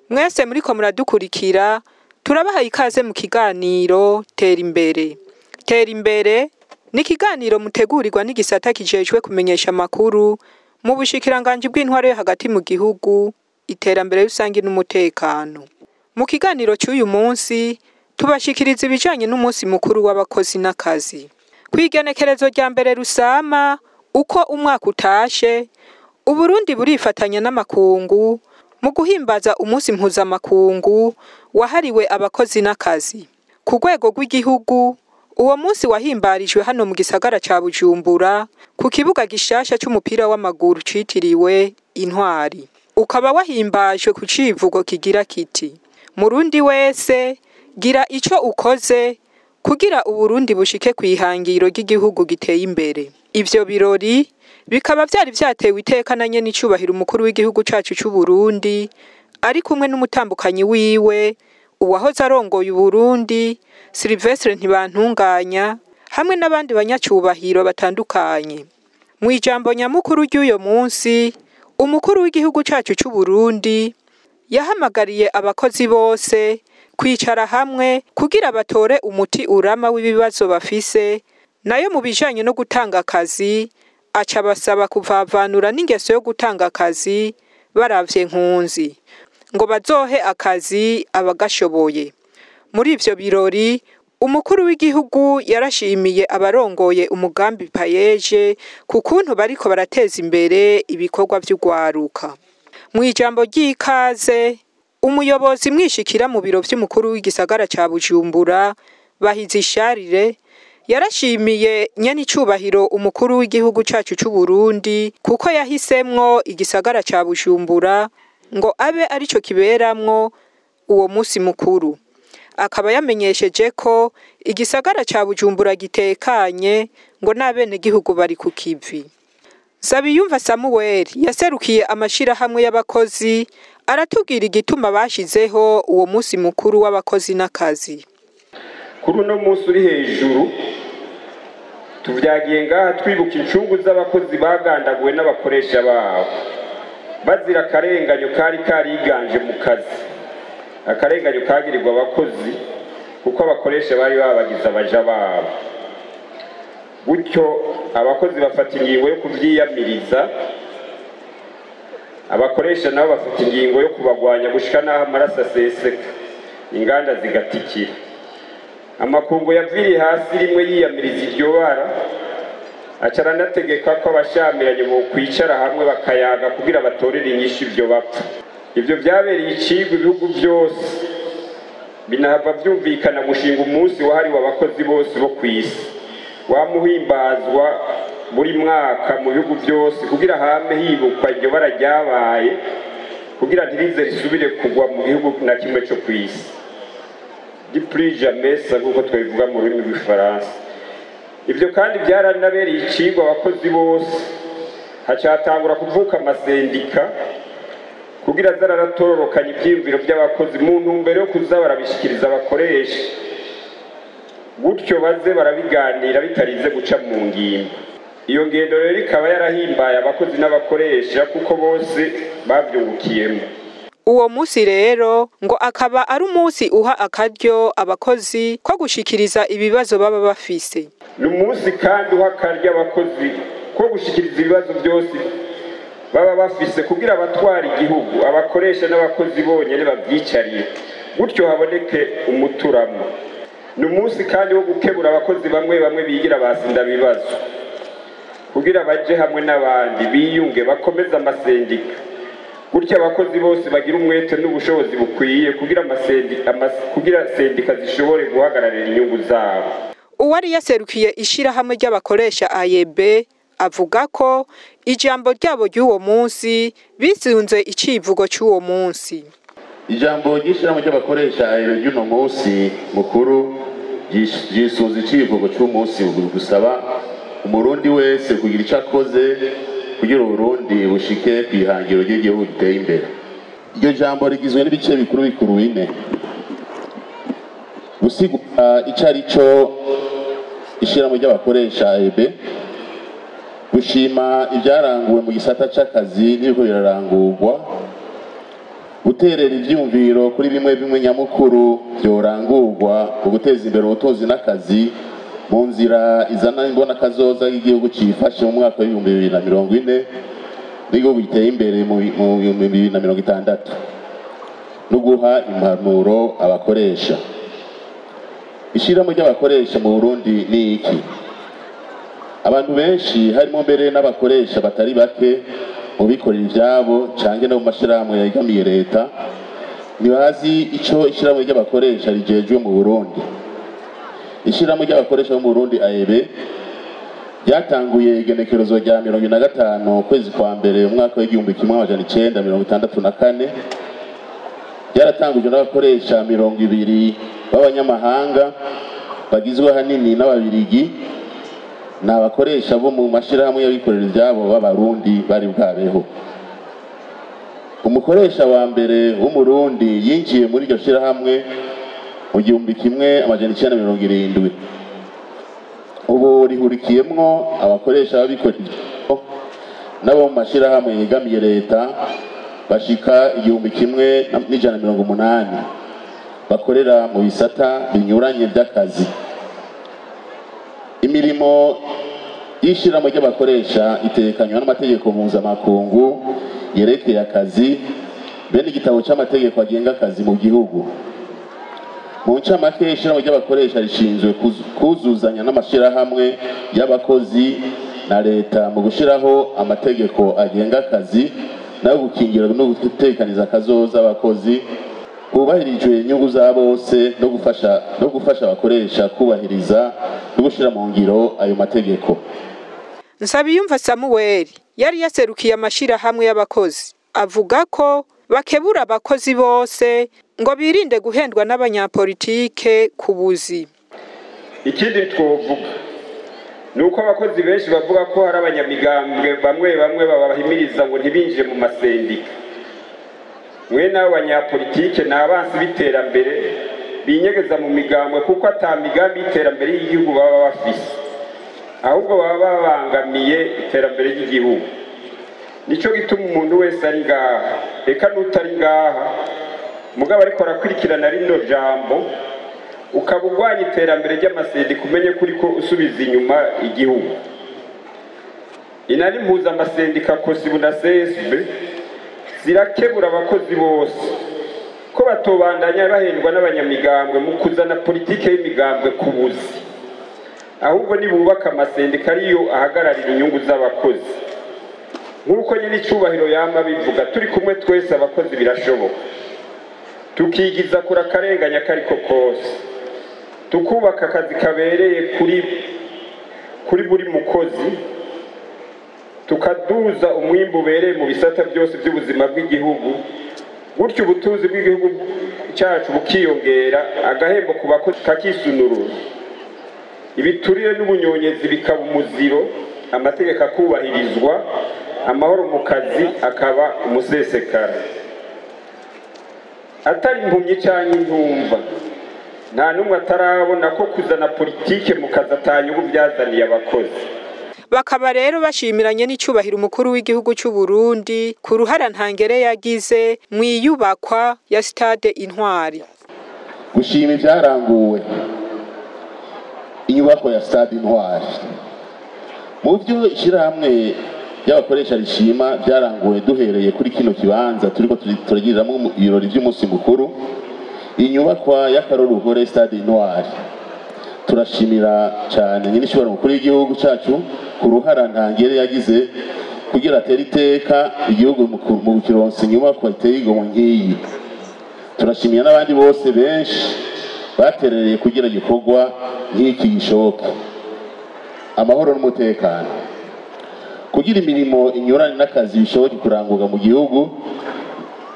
Mwese muriko muradukurikira, turabahaye ikaze mu kiganiro Tera Imbere. Tera Imbere ni ikiganiro mutegurirwa n'igisata kijejwe kumenyesha amakuru mu bushikiranganji bw'intwaro yo hagati mu gihugu, iterambere rusangi n'umutekano. Mu kiganiro c'uyu munsi tubashikiriza ibijanye n'umunsi mukuru w'abakozi n'akazi. Kw'igenekerezo rya mbere Rusama, uko umwaka utashe, Uburundi burifatanya n'amakungu mu guhimbaza umunsi mpuzamakungu wahariwe abakozi n'akazi. Ku rwego rw'igihugu, uwo munsi wahimbarijwe hano mu gisagara ca Bujumbura ku kibuga gishasha c'umupira w'amaguru citiriwe Intwari. Ukaba wahimbajwe ku civugo kigira kiti: Murundi wese gira ico ukoze kugira Uburundi bushike kw'ihangiro ry'igihugu giteye imbere. Ivyo birori bikaba vyari vyatewe iteka na nyenicubahiro umukuru w'igihugu cacu c'Uburundi ari kumwe n'umutambukanyi wiwe, uwahoze arongoye Uburundi Sylvestre Ntibantunganya, hamwe n'abandi banyacubahiro batandukanye. Mw'ijambo nyamukuru ry'uyo munsi, umukuru w'igihugu cacu c'Uburundi yahamagariye abakozi bose kwicara hamwe kugira batore umuti urama w'ibibazo bafise, nayo mu bijanye no gutanga akazi aca basaba kuvavanura n'ingeso yo gutanga akazi baravye nkunzi, ngo bazohe akazi abagashoboye. Muri ivyo birori, umukuru w'igihugu yarashimiye abarongoye umugambi Payeje ku kuntu bariko barateza imbere ibikorwa vy'urwaruka. Mw'ijambo ry'ikaze, umuyobozi mwishikira mu biro vy'umukuru w'igisagara ca Bujumbura Bahizi Sharire yarashimiye nyenicubahiro umukuru w'igihugu cacu c'Uburundi kuko yahisemwo igisagara ca Bujumbura ngo abe arico kiberamwo uwo musi mukuru. Akaba yamenyesheje ko igisagara ca Bujumbura gitekanye, ngo n'abenegihugu bari ku kivi. Nsabiyumva Samuel yaserukiye amashirahamwe y'abakozi aratubwira igituma bashizeho uwo musi mukuru w'abakozi n'akazi. Kuri uno munsi uri hejuru tuvyagiye ngaha twibuka incungu z'abakozi bagandaguwe n'abakoresha babo bazira akarenganyo kari kariganje mu kazi, akarenganyo kagirirwa abakozi kuko abakoresha bari babagize abaja babo. Gutyo abakozi bafata ingingo yo kuvyiyamiriza, abakoresha nabo bafata ingingo yo kubagwanya gushika n'aho amaraso aseseka, inganda zigatikira. Amakungu yaviriye hasi rimwe yiyamiriza iryo bara, aca aranategeka ko abashamiranye bokwicara hamwe bakayaga kugira batorere inyishu ivyo bapfa. Ivyo vyabereye icigwa ibihugu vyose, binahava vyumvikana gushinga umunsi wahariwe abakozi bose bo kw'isi, wamuhimbazwa buri mwaka mu bihugu vyose kugira hame hibukwa iryo bara ryabaye, kugira ntirize risubire kugwa mu gihugu na kimwe co kw'isi. Du plus jamais ça, nk'uko twabivuga mu rurimi rw'igifaransa. Ivyo kandi vyaranabereye icigwa abakozi bose, hacatangura kuvuka amasendika kugira aze aratororokanya ivyiyumviro vy'abakozi mu ntumbero yo kuza barabishikiriza abakoresha, gutyo baze barabiganira bitarinze guca mu ngimba. Iyo ngendo rero ikaba yarahimbaye abakozi n'abakoresha kuko bose bavyungukiyemo. Uwo musi rero ngo akaba ari umusi uha akaryo abakozi ko gushikiriza ibibazo baba bafise. Ni umusi kandi uha akaryo abakozi ko gushikiriza ibibazo byose baba bafise kugira abatwara igihugu, abakoresha n'abakozi bonyene bavyicariye, gutyo haboneke umuturamo. Ni umusi kandi wo gukebura abakozi bamwe bamwe bigira basinda bibazo kugira baje hamwe n'abandi biyunge bakomeze amasendika, gutyo abakozi bose bagira umwete n'ubushobozi bukwiye kugira sendika zishobore guhagararira inyungu zabo. Uwari yaserukiye ishirahamwe ry'abakoresha AEB avuga ko ijambo ryabo ry'uwo munsi bisunze icivugo c'uwo munsi. Ijambo ry'ishirahamwe ry'abakoresha AEB ry'uno munsi mukuru Ryisunze icivugo c'umunsi gusaba umurundi wese kugira ico akoze kugira Uburundi bushike kw'ihangiro ry'igihugu giteye imbere. Iryo jambo rigizwe n'ibice bikuru bikuru bine: gusigura ico ari co ishirahamwe ry'abakoresha AEB, gushima ibyaranguwe mu gisata c'akazi n'ibiriko birarangurwa, guterera ivyiyumviro kuri bimwe bimwe nyamukuru vyorangurwa mu guteza imbere ubutunzi n'akazi mu nzira izana imbonakazoza y'igihugu cifashe mu mwaka w'2040 n'igihugu giteye imbere mu 2060, no guha impanuro abakoresha. Ishirahamwe ry'abakoresha mu Burundi ni iki? Abantu benshi, harimo mbere n'abakoresha batari bake mu bikorera ivyabo canke no mu mashirahamwe yegamiye leta, ntibazi ico ishirahamwe ry'abakoresha rijejwe mu Burundi. Ishirahamwe ry'abakoresha bo mu Burundi AEB ryatanguye igenekerezo rya 45 ukwezi kwa mbere umwaka w'1964. Ryaratangujwe n'abakoresha 20 b'abanyamahanga bagizwe ahanini n'Ababirigi, ni abakoresha bo mu mashirahamwe y'abikorera ivyabo b'Abarundi bari bwabeho. Umukoresha wa mbere w'Umurundi yinjiye muri iryo shirahamwe mu 1970. Ubu rihurikiyemwo abakoresha b'abikorera ivyabo n'abo mu mashirahamwe yegamiye leta bashika 1180 bakorera mu bisata binyuranye vy'akazi. Imirimo y'ishirahamwe ry'abakoresha itekanywa n'amategeko mpuzamakungu yerekeye akazi, bene igitabo c'amategeko agenga akazi mu gihugu. Mu ncamake, ishirahamwe ry'abakoresha rishinzwe kuzuzanya n'amashirahamwe y'abakozi na leta mu gushiraho amategeko agenga akazi nayo gukingira no gutekaniza akazoza abakozi, hubahirijwe inyungu za bose, no gufasha abakoresha kubahiriza no gushira mu ngiro ayo mategeko. Nsabiyumva Samuel yari yaserukiye amashirahamwe y'abakozi, avuga ko bakebura abakozi bose ngo birinde guhendwa n'abanyapolitike ku buzi. Ikindi twovuga ni uko abakozi benshi bavuga ko hari abanyamigambwe bamwe bamwe babahimiriza ngo ntibinjire mu masendika. Mwene abo banyapolitike ni abansi b'iterambere binyegeza mu migambwe, kuko ata migambi y'iterambere y'igihugu baba bafise, ahubwo baba babangamiye iterambere ry'igihugu. Nico gituma umuntu wese ari ngaha, eka n'utari ngaha mugabo ariko arakurikirana rino jambo, ukaba urwanya iterambere ry'amasendika, umenye ko uriko usubiza inyuma igihugu. Inani mpuzamasendika COSYBU na CSB zirakebura abakozi bose ko batobandanya bahendwa n'abanyamigambwe mu kuzana politike y'imigambwe ku buzi, ahubwo nibubaka amasendika ariyo ahagararira inyungu z'abakozi. Nk'uko nyine icubahiro yama bivuga, turi kumwe twese abakozi birashoboka, tukigiza kure akarenganya kariko kose, tukubaka akazi kabereye kuri buri mukozi, tukaduza umwimbu ubereye mu bisata byose by'ubuzima bw'igihugu, gutyo ubutunzi bw'igihugu cyacu bukiyongera, agahembo ku bakozi kakisunurura, ibiturire n'ubunyonyezi bikaba umuziro, amategeko akubahirizwa, amahoro mu kazi akaba umusesekara. Atari impumyi cyangwa intumva, nta n'umwe atarabona ko kuzana politike mu kazi atanyungu byazaniye abakozi. Bakaba rero bashimiranye n'icubahiro umukuru w'igihugu c'u Burundi ku ruhara ntangere yagize mu iyubakwa ya stade Intwari. Gushima ibyaranguwe, inyubako ya stade Intwari. Mu byo ishyirahamwe ry'abakoresha rishima byaranguwe, duhereye kuri kino kibanza turiko turagiriramo ibirori by'umunsi mukuru, inyubakwa y'akaroruhore stade Intwari, turashimira cyane nyine ishobora umukuru w'igihugu cyacu ku ruhara ntangere yagize kugira atere iteka igihugu mu kironsa inyubakwa iteye igomwe nk'iyi. Turashimira n'abandi bose benshi baterereye kugira igikorwa nk'iki gishoboke. Amahoro n'umutekano: kugira imirimo inyuranye n'akazi bishoboke kurangurwa mu gihugu.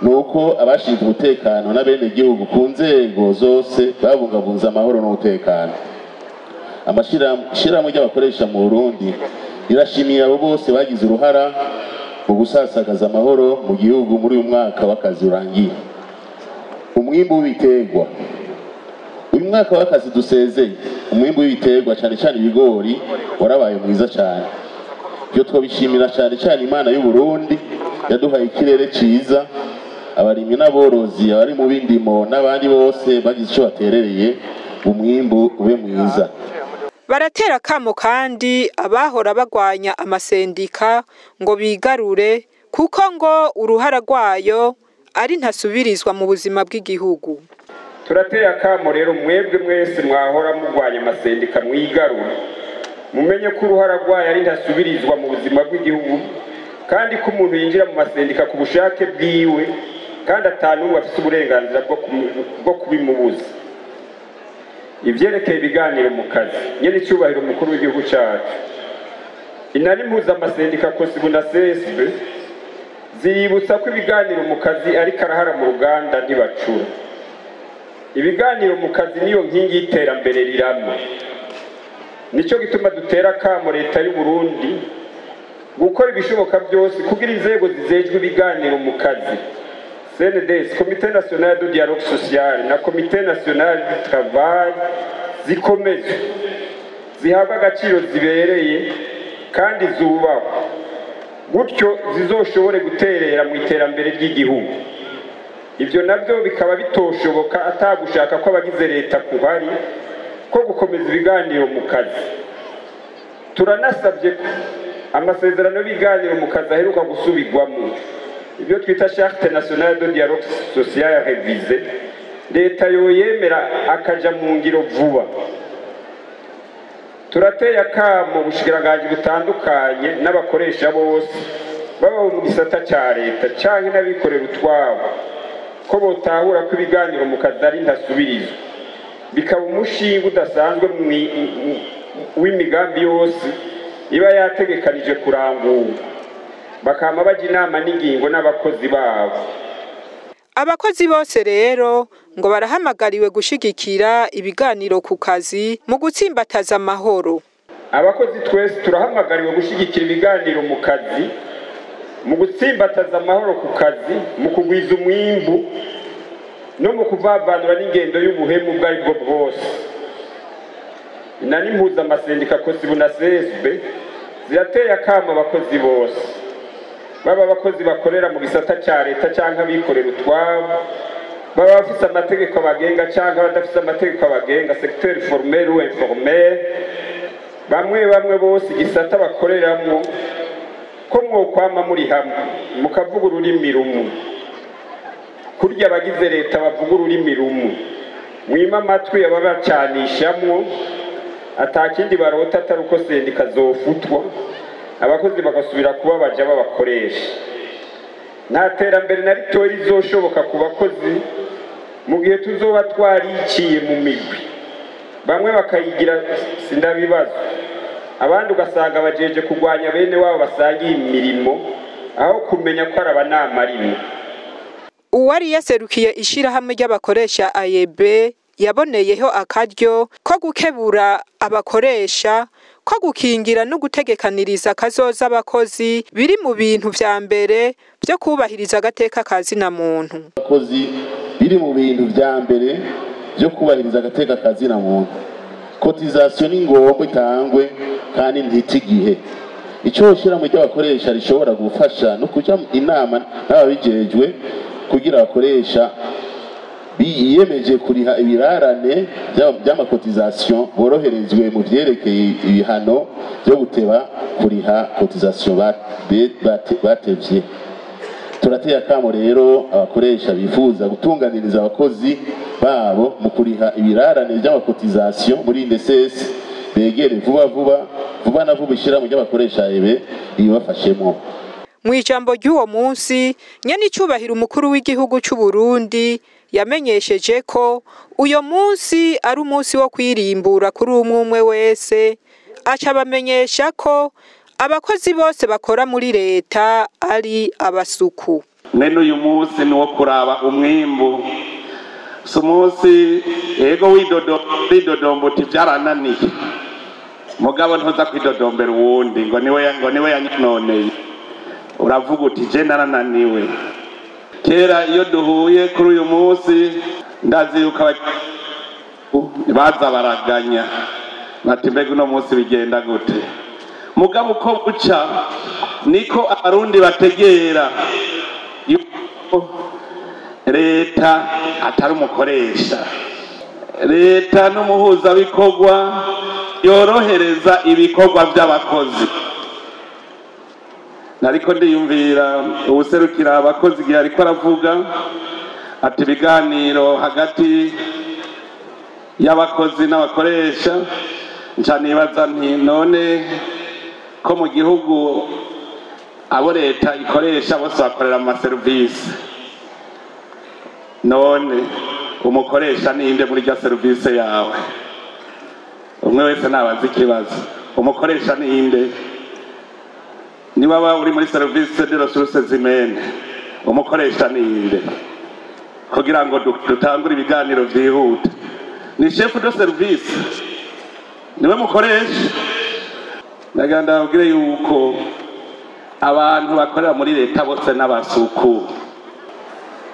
Ni uko abashinzwe umutekano n'abenegihugu ku nzego zose babungabunze amahoro n'umutekano. Amashirahamwe ry'abakoresha mu Burundi rirashimiye abo bose bagize uruhara mu gusasagaza amahoro mu gihugu muri uyu mwaka w'akazi urangiye. Umwimbu w'ibiterwa: uyu mwaka w'akazi dusezeye, umwimbu w'ibiterwa, cyane cyane ibigori, warabaye mwiza cyane. Ibyo twabishimira cyane cyane Imana y'u Burundi yaduhaye ikirere cyiza, abarimyi n'aborozi, abari mu b'indimo n'abandi bose bagize icyo baterereye umwimbu ube mwiza. Baratera akamo kandi abahora bagwanya amasendika ngo bigarure, kuko ngo uruhara rwayo ari ntasubirizwa mu buzima bw'igihugu. Turateye akamo rero mwebwe mwese mwahora murwanya amasendika, mwigarure, mumenye ko uruhara rwayo ari ntasubirizwa mu buzima bw'igihugu, kandi ko umuntu yinjira mu masendika ku bushake bwiwe, kandi atanumwe afite uburenganzira bwo kubimubuza. Ibyerekeye ibiganiro mu kazi, nyene icyubahiro umukuru w'igihugu cyacu, inari mpuzamasendika COSYBU na CSB ziributsa ko ibiganiro mu kazi ari karahara mu ruganda, ntibacura. Ibiganiro mu kazi niyo nkingi y'iterambere rirama. Nicyo gituma dutera akamo leta y'u Burundi gukora ibishoboka byose kugira inzego zijejwe ibiganiro mu kazi, CNDS, Comité National de Dialogue Social na Comité National du Travail, zikomezwe, zihabwa agaciro zibereye kandi zubahwa, gutyo zizoshobore guterera mu iterambere ry'igihugu. Ibyo nabyo bikaba bitoshoboka atagushaka ko abagize leta kuhari ko gukomeza ibiganiro mu kazi. Turanasabye ko amasezerano y'ibiganiro mu kazi aheruka gusubirwamo, ibyo twita Charte nationale de dialogue social révisée, leta yoyemera akaja mu ngiro vuba. Turateye akamo ubushikiranganji butandukanye n'abakoresha bose, baba mu gisata ca leta canke n'abikorera utwabo, ko botahura ko ibiganiro mu kazi ari ntasubirizwa, bikaba umushinga udasanzwe w'imigambi yose iba yategekanije kurangurwa, bakama bajya inama n'ingingo n'abakozi babo. Abakozi bose rero ngo barahamagariwe gushigikira ibiganiro ku kazi mu gutsimbataza amahoro. Abakozi twese turahamagariwe gushigikira ibiganiro mu kazi mu gutsimbataza amahoro ku kazi, mu kugwiza umwimbu no mu kuvavanura n'ingendo y'ubuhemu ubwo ari bwo bwose. Inani mpuzamasendika COSYBU na CSB zirateye akamo abakozi bose, baba abakozi bakorera mu gisata ca leta canke abikorera utwabo, baba bafise amategeko abagenga canke abadafise amategeko abagenga, secteur formel ou informel, bamwe bamwe bose igisata bakoreramwo, ko mwokwama muri hamwe mukavuga ururimi rumwe, kurya abagize leta bavuga ururimi rumwe, mwima amatwi ababacanishamwo atakindi barota atari uko sendika zofutwa, abakozi bagasubira kuba baja babakoresha. Nta terambere na ritoya rizoshoboka ku bakozi mu gihe tuzoba twariciye mu migwi, bamwe bakayigira sindabibazo, abandi ugasanga bajeje kurwanya bene wabo basangiye imirimo aho kumenya ko ari abanamarimwe. Uwari yaserukiye ishirahamwe ry'abakoresha AEB yaboneyeho akaryo ko gukebura abakoresha ko gukingira no gutegekaniriza kazoza abakozi biri mu bintu vya mbere vyo kubahiriza agateka ka zina muntu. Abakozi biri mu bintu vya mbere vyo kubahiriza agateka ka zina muntu. Cotisation ni ngombwa itangwe kandi ntita igihe. Ico shirahamwe ry'abakoresha rishobora gufasha no kuja inama n'ababijejwe kugira abakoresha biyemeje kuriha ibirarane by'amakotisation boroherezwe mu vyerekeye ibihano byo guteba kuriha cotisation batevye. Turateye akamo rero abakoresha bifuza gutunganiriza abakozi babo mu kuriha ibirarane by'amakotisation muri INSS begere vuba vuba vuba na vuba ishirahamwe ry'abakoresha ebe ibafashemwo. Mu ijambo ry'uwo munsi, nyene icubahiro umukuru w'igihugu c'u Burundi yamenyesheje ko uyo munsi ari umunsi wo kwirimbura kuri umwe umwe wese, aca abamenyesha ko abakozi bose bakora muri leta ari abasuku. Mwene uyu munsi ni uwo kuraba umwimbu, si umunsi ego widodomba uti byarananiye, mugabo ntuza kwidodombera uwundi ngo niwe yanoneye. Uravuga uti je narananiwe. Kera iyo duhuye kuri uyu munsi ndazi yuko baza baraganya bati mbega uno munsi bigenda gute. Mugabo uko buca niko Abarundi bategera yuko leta atari umukoresha, leta n'umuhuzabikorwa yorohereza ibikorwa by'abakozi. Nariko ndiyumvira uwuserukira abakozi igihe ariko aravuga ati ibiganiro hagati y'abakozi n'abakoresha, nca nibaza nti none ko mu gihugu abo leta ikoresha bose bakorera mu maserivisi, none umukoresha ninde muri rya serivisi yawe? Umwe wese nabaza ikibazo, umukoresha ninde? Niba uri muri service de ressources humaines, umukoresha ninde? Kugira ngo dutangure ibiganiro vyihuta, ni chef de service niwe mukoresha. Nagira ndababwire yuko abantu bakorera muri leta bose n'abasuku.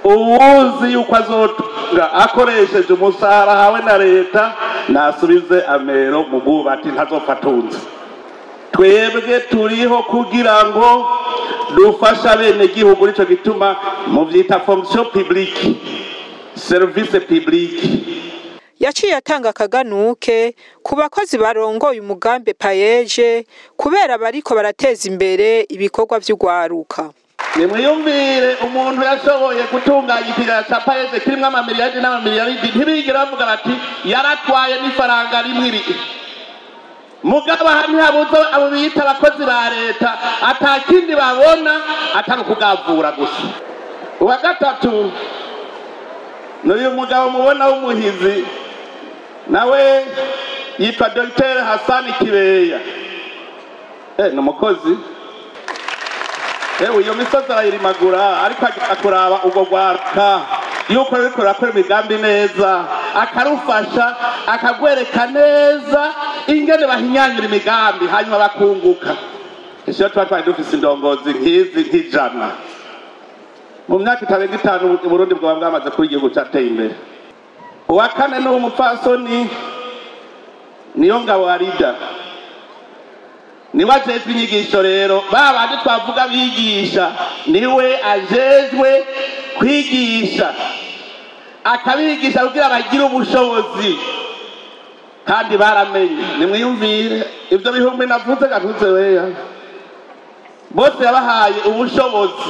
Uwuzi yuko azotunga akoresheje umusahara ahawe na leta nasubize amero mu bwubati, ntazopfa atunze. Twebwe turiho kugira ngo dufashe abenegihugu, nico gituma muvyita fonction publique, service publique. Yaciye atanga akaganuke ku bakozi barongoye umugambi PAEEJ kubera bariko barateza imbere ibikorwa vy'ugwaruka. Nimwiyumvire umuntu yashoboye gutunganya ikigega ca PAEEJ kirimwo amamiliyaridi n'amamiliyaridi, ntibigera bavuga bati yaratwaye n'ifaranga rimwe iri. Mugabo aha ntihabuze abo biyita abakozi ba leta ata kindi babona atari ukugavura gusa. Uwa gatatu n'uyu mugabo mubona w'umuhizi, nawe yitwa Dr Hassan Kibeya. Ni umukozi. Iyo misozi arayirimagura, ariko akuraba ubwo rwaruka yuko ruriko rurakora imigambi neza, akarufasha akagwereka neza ingene bahinyanyura imigambi hanyuma bakunguka. Ese tuba twari dufise indongozi nk'izi nk'ijana, mu myaka itarenga 5 Burundi bwaba bwamaze kuba igihugu cateye imbere. Uwa kane ni umupfasoni Niyongabo Arida, niwe ajejwe inyigisho. Rero ba bandi twavuga bigisha, niwe ajejwe kwigisha, akabigisha kugira bagire ubushobozi kandi baramenye. Nimwiyumvire ivyo bihumbi navuze gatuze weya, bose yabahaye ubushobozi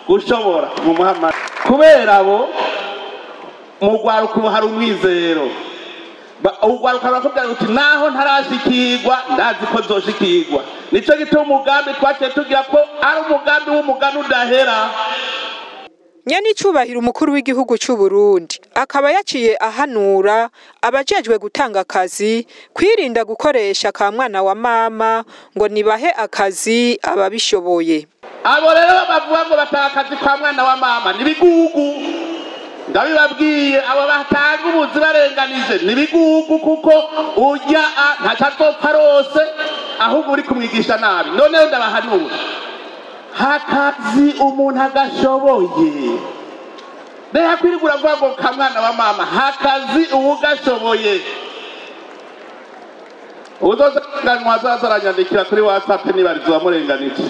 gushobora mu Muhammad. Kubera abo mu rwaruka hari umwizero, urwaruka rurakubwira ruti naho ntarashikirwa ndazi ko nzoshikirwa. Nico gituma umugambi twaciye tugira ko ari umugambi w'umugani udahera. Nyenicubahiro umukuru w'igihugu c'u Burundi akaba yaciye ahanura abajejwe gutanga akazi kwirinda gukoresha ka mwana wa mama ngo nibahe akazi ababishoboye. Abo rero bavuga ngo batanga akazi kwa mwana wa mama nibigugu, ndabibabwiye. Abo batanga ubuzi barenganije nibigugu, kuko urya ntacazopfa rose, ahubwo uri kumwigisha nabi. Noneho ndabahanura hakazi umuntu agashoboye, reka kwirigura avuga ngo ka mwana wa mama, hakazi uwugashoboye. Uzozanganywa azaza aranyandikira kuri WhatsApp nibariza uwamurenganije.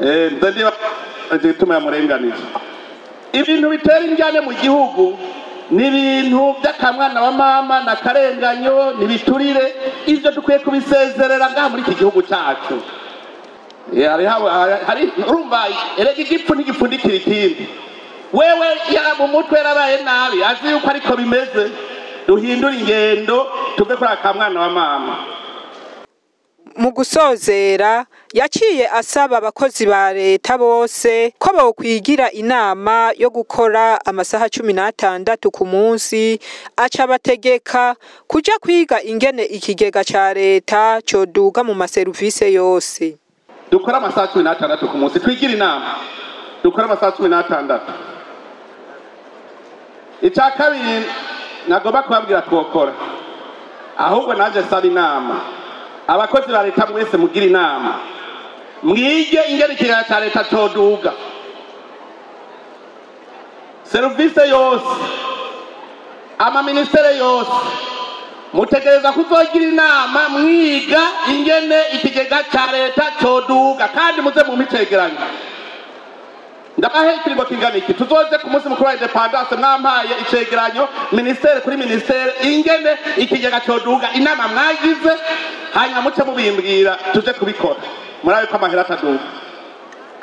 Nze ndiba igituma yamurenganije. Ibintu bitera indyane mu gihugu ni ibintu by'akamwana wa mama na karenganyo, ni biturire. Ivyo dukwiye kubisezerera ngaha muri iki gihugu cacu. Hari urumva erega igipfu ntigipfundikira ikindi. Wewe mu mutwe yarabaye nabi, azi yuko ariko bimeze. Duhindure ingendo tuve kuri aka mwana wa mama. Mu gusozera yaciye asaba abakozi ba leta bose ko bokwigira inama yo gukora amasaha 16 ku munsi, aca bategeka kuja kwiga ingene ikigega ca leta coduga mu maserivise yose. Dukora amasaha 16 ku munsi, twigira inama. Dukore amasaha 16. Icya kabiri nagomba kubabwira twokora, ahubwo nanjye saba inama abakozi ba leta mwese, mugira inama mwige ingene ikigega cya leta coduga. Serivisi yose, amaministere yose, mutegereza kuzogira inama mwiga ingene ikigega cya leta coduga, kandi muze mu micegeranyo. Ndabahe ikiringo kingana iki? Tuzoze ku munsi mukuru wa indépendance mwampaye icegeranyo, ministère kuri ministère, ingene ikigega coduga, inama mwagize, hanyuma muce mubimbwira tuje kubikora. Murabe ko amahera ataduga.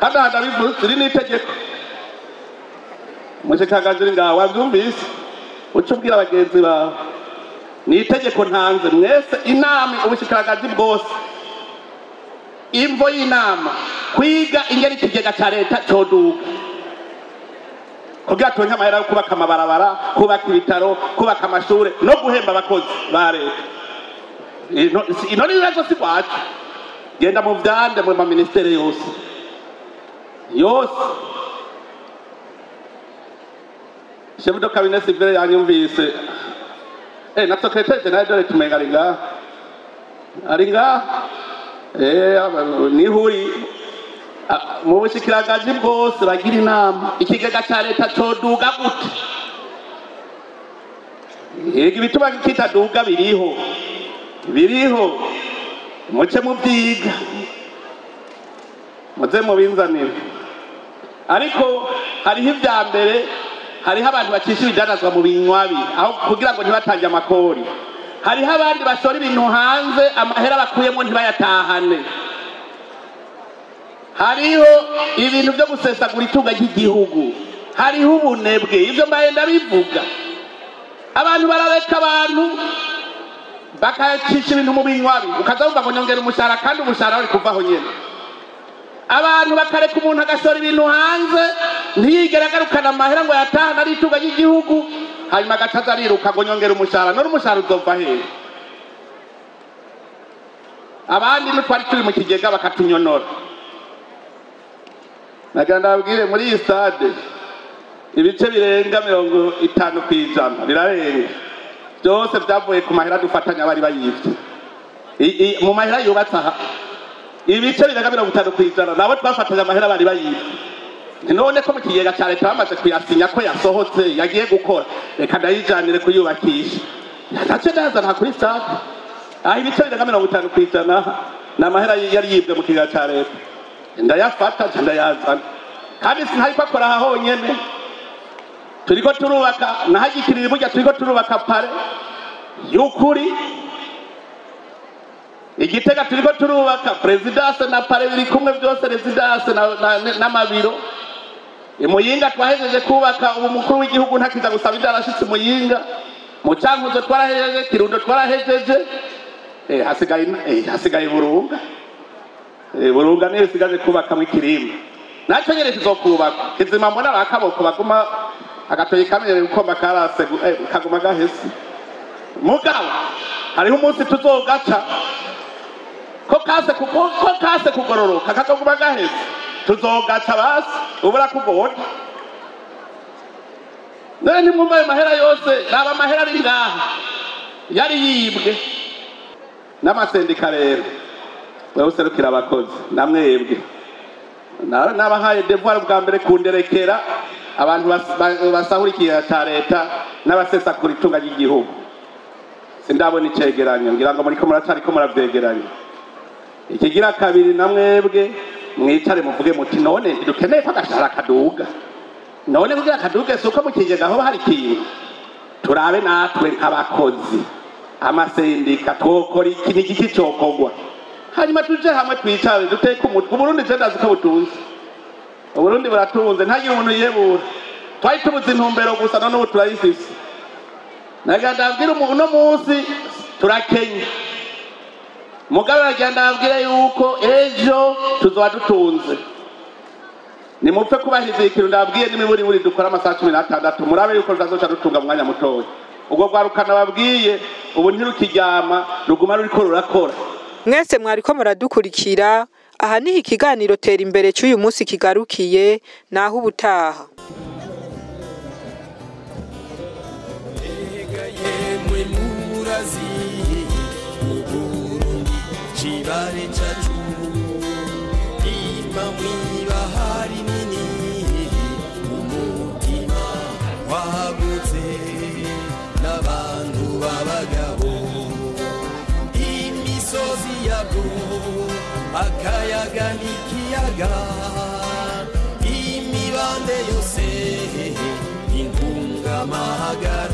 Kandi aha ndabivuze, iri ni itegeko. Mushikanganje uri ngaho wavyumvise, uca ubwira bagenzi bawe. Ni itegeko ntanze mwese, inama ubushikiranganji bwose, imvo y'inama kwiga ingene ikigega ca leta coduga kugira turonke amahera yo kubaka amabarabara, kubaka ibitaro, kubaka amashure no guhemba abakozi ba leta. Ino ni ibibazo si rwacu. Genda mu vyande mu maministere yose yose. Chef de cabinet civil yanyumvise, na secrétaire général dore tumenga ari ngaha, ari ngaha, nihuri mu bushikiranganji bwose bagira inama, ikigega ca leta coduga gute? Yego, ibituma kitaduga biriho, biriho, muce muvyiga, muze mubinzanire. Ariko hariho ivya mbere, hariho abantu bacisha ibidandazwa mu binywabi aho kugira ngo ntibatange amakori. Hariho abandi bashora ibintu hanze, amahera bakuyemo ntibayatahane. Hariho ibintu byo gusesagura itunga ry'igihugu, hariho ubunebwe. Ibyo mbaye ndabivuga, abantu barareka abantu bakacisha ibintu mu binywabi, ukaza wumva ngo nyongera umushahara, kandi umushahara wari kuvaho nyene. Abantu bakareka umuntu agashora ibintu hanze, ntiyigere agarukana amahera ngo yatahane ari itunga ry'igihugu, hanyuma agaca aza ariruka ngo nyongera umushahara. None umushahara uzova hehe? Abandi n'utwari turi mu kigega bakatunyonora. Nagira ndababwire, muri iyi stade ibice birenga 50%, birarenga, byose byavuye ku mahera dufatanya bari bayivye. Mu mahera yubatse aha, ibice birenga 50% nabo twafatanya amahera bari bayivye. None ko mu kigega cya leta bamaze kuyasinya ko yasohotse yagiye gukora, reka ndayijanire kuyubakisha, nace ndazana kuri stade aho. Ibice birenga 50% ni amahera yari yibwe mu kigega cya leta. Ndayafata nca ndayazana, kandi sinariko akora aha honyene. Turiko turubaka nahagikirira burya, turiko turubaka palais y'ukuri Igitega, turiko turubaka présidence na palais biri kumwe byose, résidence n'amabiro. Imuyinga twahejeje kubaka, ubu mukuru w'igihugu ntakiza gusaba indaro ashitse Imuyinga. Mu Cankuzo twarahejeje, Kirundo twarahejeje, hasigaye Burunga. Burunga niyo isigaje kubakamwo ikirimba, naco nyene kizokubakwa kizima. Mbona bakaboko baguma agatoyi kamenyereye gukoma karase, kaguma gahese. Mugabo hariho umunsi tuzogaca ko kase kuko ko kase kugororoka kakaguma gahese, tuzogaca basi ubura kugona. None ntimwumva ayo mahera yose? Raba amahera ari ngaha yari yibwe. N'amasendika rero, wewe userukira abakozi, namwebwe nabahaye devoir bwa mbere kunderekera abantu basahura ikigega ca leta n'abasesagura itunga ry'igihugu. Sindabona icegeranyo, ngira ngo muriko muracariko muravyegeranya. Ikigira kabiri, namwebwe mwicare muvuge muti: none ntidukeneye ko agashahara kaduga? None kugira kaduge si uko mu kigega hoba hari ikintu? Turabe natwe nk'abakozi, amasendika, twokora iki? Ni igiki cokorwa? Hanyuma tuje hamwe, twicare, duteke umutwe. Uburundi je ndazi ko butunze, Uburundi buratunze, ntagire umuntu yiyebura. Twari tubuze intumbero gusa, none ubu turayifise. Nagira ndabwire uno munsi turakenye, mugabo nagira ndabwire yuko ejo tuzoba dutunze. Nimupfe kubahiriza ikintu ndabwiye, n'imiburiburi dukora amasaha 16, murabe yuko tutazoca dutunga mu mwanya mutoya. Ubwo rwarukana babwiye ubu ntirukiryama, ruguma ruriko rurakora. Mwese mwariko muradukurikira. Aha niho ikiganiro Tera Imbere c'uyu munsi kigarukiye, naho ubutaha. Erega yemwe murazi Uburundi cibare cacu ima mw'ibahari nini umutima wagutse n'abantu b'abagabo imisozi yabwo akayaga n'ikiyaga imibande yose intungamahagara.